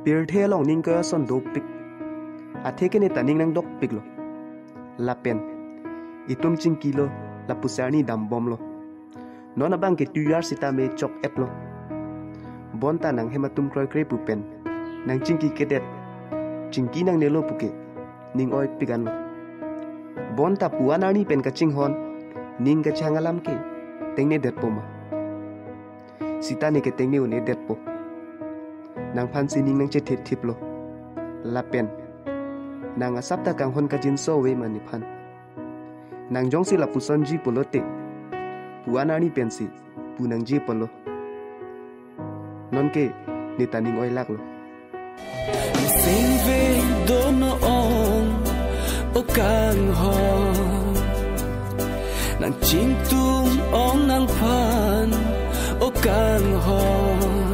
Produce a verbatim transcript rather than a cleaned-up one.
Pirthe along ning ke ason dopik. Athe ke neta ning nangdokpiklo. Lapen itum chingkilo, lapusi arni dambomlo. Non abang ke tuyar sitame chok-etlo. Bonta nanghem atum kroikre pu pen nangchingki kedet, chingki nangnelo puke ning oipik anlo. Bonta pu-an arni pen kachinghon, ning kachehang alam ke tengnedetpo ma? Sita ne ke tengne un-edetpo. Nangphansi ning nangchethethiplo. Lapen nang asap ta kanghon kajinso ave ma nephan? Nang jongsi lapusonji pulote, pu-an arni pensi pu nangji apotlo. Nonke neta ning oilaklo. Singve dono ong, o kanghon. Nang chingtum ong nangphan, o kanghon.